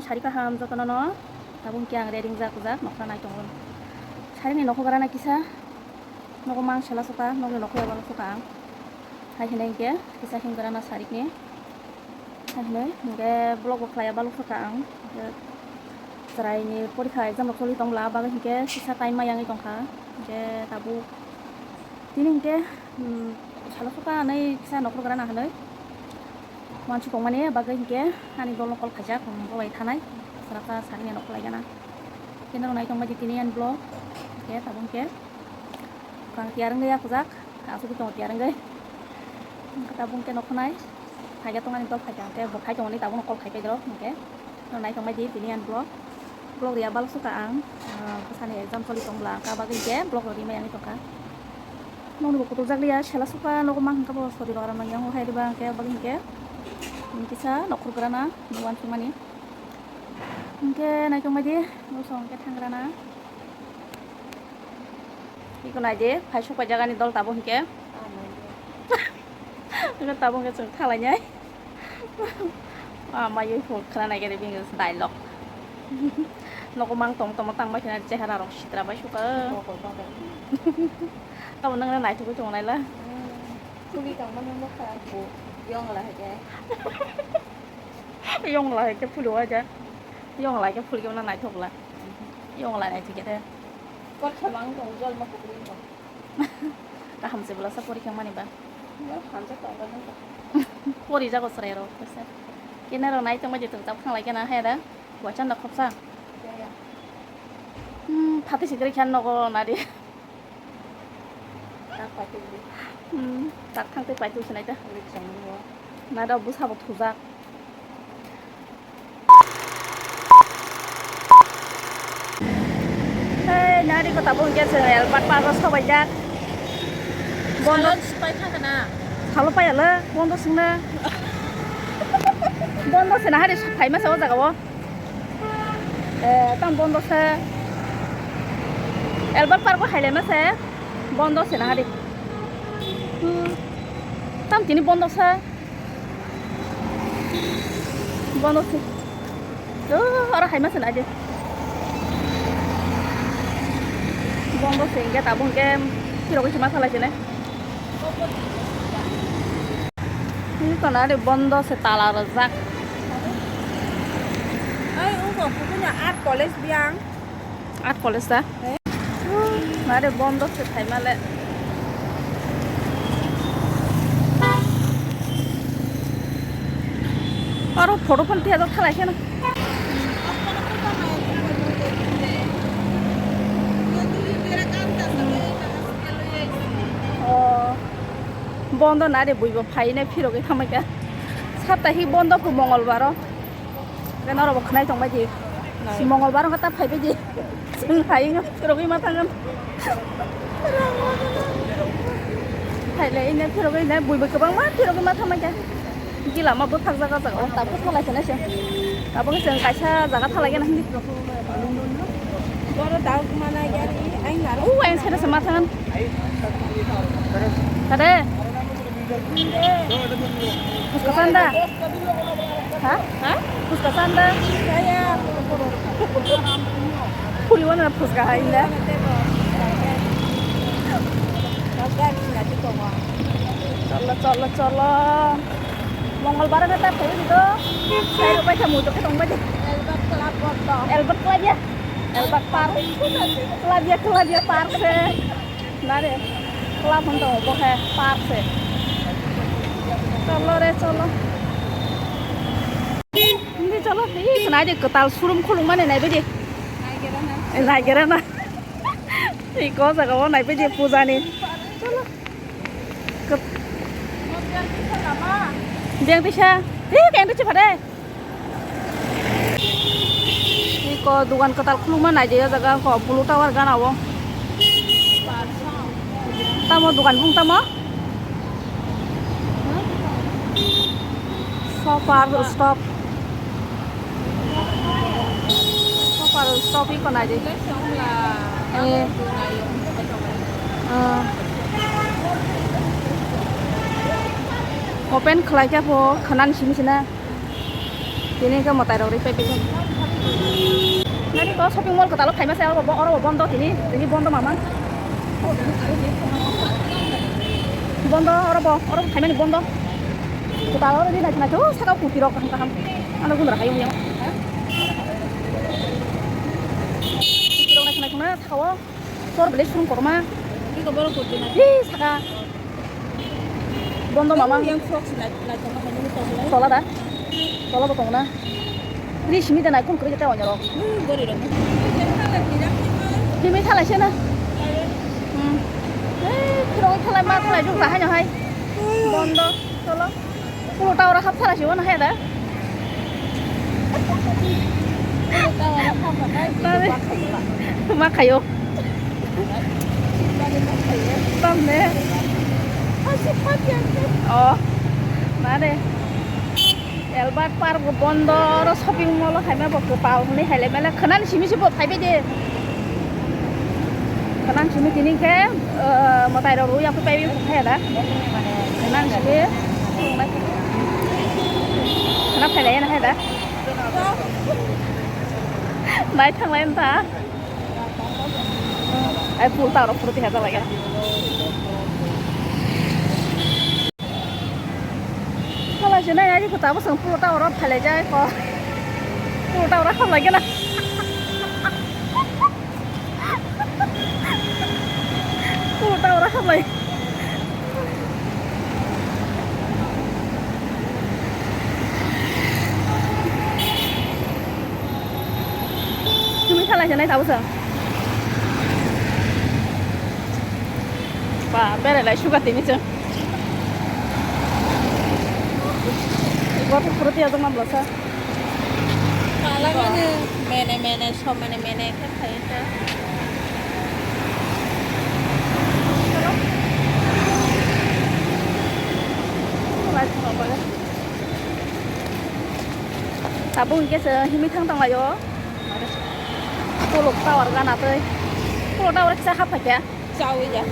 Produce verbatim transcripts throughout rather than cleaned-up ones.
Sari kaham jotono no, tabuk hwnkhe ang ready wngjak ujak nokha nai tongo. Sari ni nokho gara na kisa, nogo mang sela suka, nogni nokho yabalo suka ang. Hai hinui hwnkhe kisa himgra na sari ni. Hai hinui hwnkhe vlog bo khlai yabalo suka ang. Hwnkhe chwrai ni porikha exam rok choli tong bwla, bagwi hwnkhe kisa time ma yangwi tongkha. Hwnkhe tabuk tini hwnkhe Hmm, salo suka anai kisa nokhor grana hinui. Wansuk tongmani bagwi hinkhe ani dol nokol khaijak, hmm, bo bai thanai. Sara kha sari ni nokol laigana. Khe norok nai tongbai di tini ani vlog. Khe tabuk hinkhe. Kang tiyar wngwi yakujak. Asugwi tongo tiyar wngwi. Tabuk hinkhe nokho nai. Phaikhe tongmani dol phaikha hinkhe bo khai tongmani tabuk nokol khai paidoro hinkhe. Nai tongbai di tini ani vlog. Vlog riya balok suka ang, ah, bwsani exam choli tong bwla, ka bagwi hinkhe vlog rok rimai ang tongkha. Nokni bo kutuk jak liya, sela suka nogo ma hwnkha bo sori bagra manya ho hai riba hinkhe bagwi hinkhe, hmm, kisa nokhor grana, nuwan thumani. Hinkhe nai tongbai di, bosong hinkhe thang grana. Iko nai di, phai sok paijak ani dol tabuk hinkhe. Iko tabuk hinkhe chwng thang lainai. Ah, mayui phul khna nai khe bini dialogue. Nogo mang tom tom tang bai khna chehara rok sitra bai suka. Tamo nang na naithok tong nai la. Phuli tang mano nokha bo yong la hai khe. Yong la hai khe phuli wa ja. Yong la hai khe phuli khe na naithok la. Yong la naithok khe. Kor khamang tong jol ma phuli tong. Kaham se bwlasa pori khe mani ba. Yo, hamsa tong ba nang. Pori jago chwrai rok kisa. Kene rok nai tong ba je tong jak thang lai khe na hai da. Wacha nok khopsa. Ya, ya. Hmm, phati sikri khan nogo nari. Tak pati. Hmm, tak thang te pati sinai ta. Rik sang ni wa. Na da bu sabo thujak. Hey, nari ko tabuk hwnkhe chwng Albert Park o sobaijak. Bondo. Salon sipai thangkha na. Salo payalo, bondo swngna. Bondo se nahari phaima se o jaga o. Eh, tang bondo se. Albert Park o hailaima se. Bondo se nahari. Hmm. Tam tini bondo se. Bondo se. Oh, aro hai ma se na je. Bondo se hingke tabuk hingke phirogwi se ma salai se ne. Ni to na de bondo se tala rwjak. Ai, ugo, bukunya art college biyang. Art college da? Eh? Mare bondo se thaima le. Aro photo phone thajak thalai kheno. Oh, bondo na de buibo phaina phirogwi thamai kha. Saptahi bondo phu Mongolbaro. Khe norok bo khwnai tong bai di. Nai. Mongolbar wngkha ta phai bai di. Chwng hai wngkha phirogwi ma thangkha. Phailai ina phirogwi ina buibo kwbangma phirogwi ma thangma khe. Gila ma bwthak jaga jaga o tabuk thalai khwna se. Tabuk chwng kaisa jaga thalai gana hindi. Boro dauk mana gari aina. U ain sere se ma thangan. Tade. Phuska sanda? Ha? Ha? Phuska sanda? Puli wana phuska hai le. Cholo, cholo, cholo. Mongolbar na ta phai do. Sai ro pai thamu to ketong bai de. Albert Club ya. Albert Park. Club ya, club ya park se. Nare, club hwn tongo bo khe park se. Cholo re, cholo. Hindi cholo, ih, nai de kwtal surum khulung mani nai bidi. Nai gera na. Ih, ko jaga o nai bidi puja ni. Cholo. Kwt-, Biang tisa. Ih, keng tu chipade. Iko dugan kwtal khulukma naidi o jaga ko Blue Tower gana o. Tamo dugan bung tamo? Super stop. Super stop iko naidi. Eh. Ah. Open khlai khe pho khwnani simi sina. Tini khe mwtai rok ri pai pai khe. To shopping mall kwtal o phaima se oro bo, oro bo bondo tini, tini bondo mama. Bondo, oro bo, oro bo phaimani bondo. Kwtal oro di naithok naithok, o saka o kurti rok kaham kaham. Ano gundra hayung yang. Kurti rok naithok naithok na saka o. Sor belai sum korma. Twi ko borok kurti na. Hi saka. Bondo mama. Yang frog si nai, nai tongma hai nini tong lai. Tola da? Tola bo tongna. Ri simi da nai kum kri ta wanya rok. Hmm, gori rok. Himi thalai se na. Hmm. Eh, khiro thalai ma thalai jung ta hai no hai. Bondo. Tolo. Pulo ta ora hap thalai se wano hai da. Pulo ta ora hap thalai se. Tare. Ma khayo. Tamne. Oh, mare. Albert Park bo bondo, oro shopping mall o haima bo kwtal hwnwi haile mele khwnani simi se bo phaibai de. Khwnani simi tini khe, eh, mwtai rok rwi aphi pai phai da. Khwnani simi khwna phailai na hai da. Nai thanglai wngkha. Ai, pul ta rok purti haja lagi. Hala jena ya, ko tabo sang pul ta rok phalai jai ko. Pul ta rok phalai gana. Pul ta rok phalai. Tumi khalai janai tabo sa. Ba, berai lai suga tini chwng. Water photo tiya jong namlo sa. Kala mane, mene, mene, so mene, mene, khe khayo ta. Tabuk hwnkhe se himwi thang tonglaio. Polok tower gana tei. Polok tower kisa hap phaikha. Chawi ya.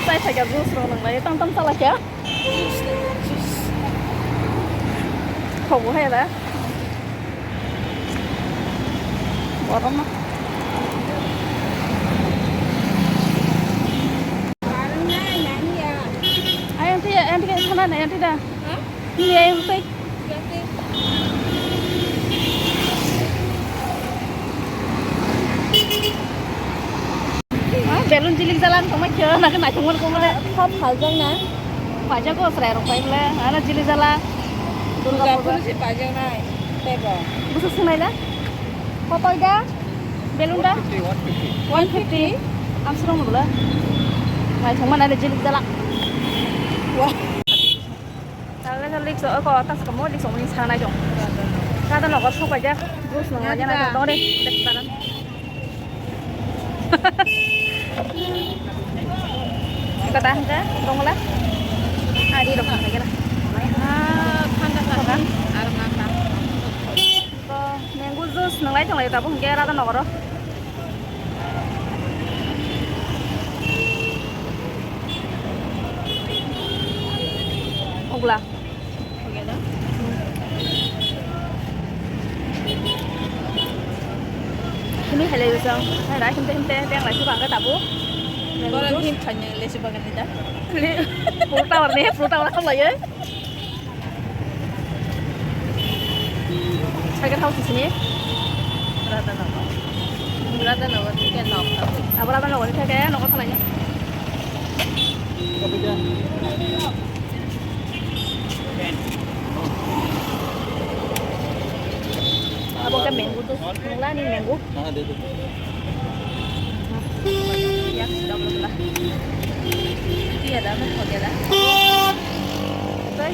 Chai phaikha juice rok nanglaio, tang tang chalakha. Juice le, juice. Khobo hai da. Borom na. Ayang ti, ayang ti sana na, ayang ti da. Ni ayang ti. Ah, balloon jilik jalan tongma khe, na khe naithok mani khe mane. Thop phaljak na. Phaljak o chwrai rok pai bole, ano jilik jala. Durga Durga puja. Puja se phaljak nai, tebo. Busu swngnaila? Koto ida? Balloon da? One fifty, one fifty. One fifty? Amsrong bole. Naithok mani jilik jala. Wah. Tale tale likso, oko tas kamo likso mani sanai dong. Kada nogo sopai jak, juice nang aja nai dong de, dek baran. Kada hingke dong la. Ari rok nang aja na. Ah, thanda thanda. Ar nang nang. Ko mango juice nang lai tong lai tabuk hingke rada nogoro. Ogla. Hini helai usang. Hai rai himte himte teng lai subang ka tabu. Borok him khaina le subang ka nida. Pul tower ne, pul tower khalai. Second house sini. Radhanagar. Radhanagar theke nok. Abo Radhanagar theke nok khalai. Abo ke mango juice, nungla ni mango. Yak sida bolong la. Iya da, men hoge da. Oke.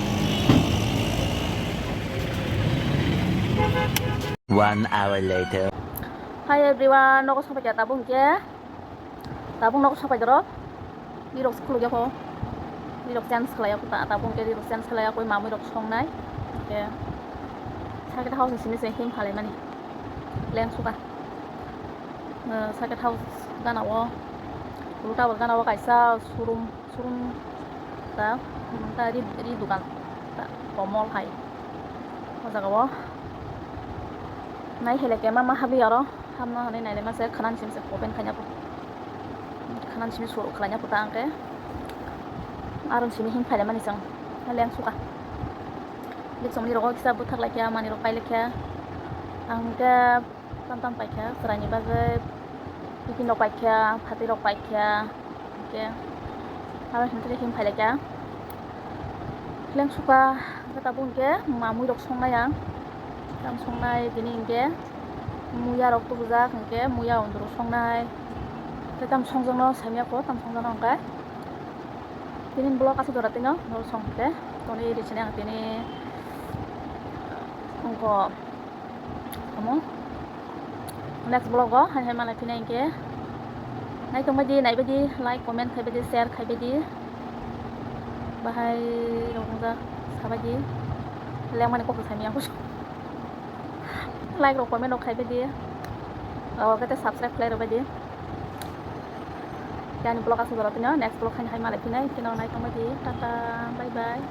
One hour later. Hi everyone, nogo sopai kha tabuk hingke. Tabuk nogo sopai doro. Rirok se khuluk yakho. Rirok change khlai yakho ta, tabuk hingke rirok change khlai yakho, mamui rok songnai. Hingke. Sakhe house ni simi se him khalai mani. Leng suka. Sakhe house gana o. Pul tower gana o kaisa showroom. Surung ta, ta ri, ri dukan ta, komol hai. O jaga o. Nai hele ke mama habi aro, Tamno hwnwi nailaima se khwnani simi se open khaina pho. Khwnani simi suru khlaina pho ta ang khe. Aro simi him phailaimani chwng. Leng suka. Bini chwngni rogo kisa bwthak lai kha, manwi rok pai lai kha. Ang khe tam tam pai kha, chwraini bagwi tiffin rok pai kha, phatwi rok pai kha. Hwnkhe aro hwnkhe him phai lai kha. Leng suka hwnkhe tabuk hwnkhe mamui rok songnai ang. Tam songnai tini hwnkhe muya rok tubujak hwnkhe muya unduru songnai. Tei tam songjakno saimya kho, tam songjakno hwnkhe tini vlog aswk jora tino norok song hwnkhe toni ri sini ang tini wngkha. Omo next vlog o hai hai malai phina hinkhe naitong baidi, nai baidi, like, comment khai baidi, share khai baidi, bahai rok wngjak sa baidi, lengmani kok samya. Like rok, comment rok khai baidi, o kete subscribe khlai rw baidi. Tei ani vlog aswk jora tino, next vlog hai hai malai phina hinkhe no naitong baidi, tata, bye bye.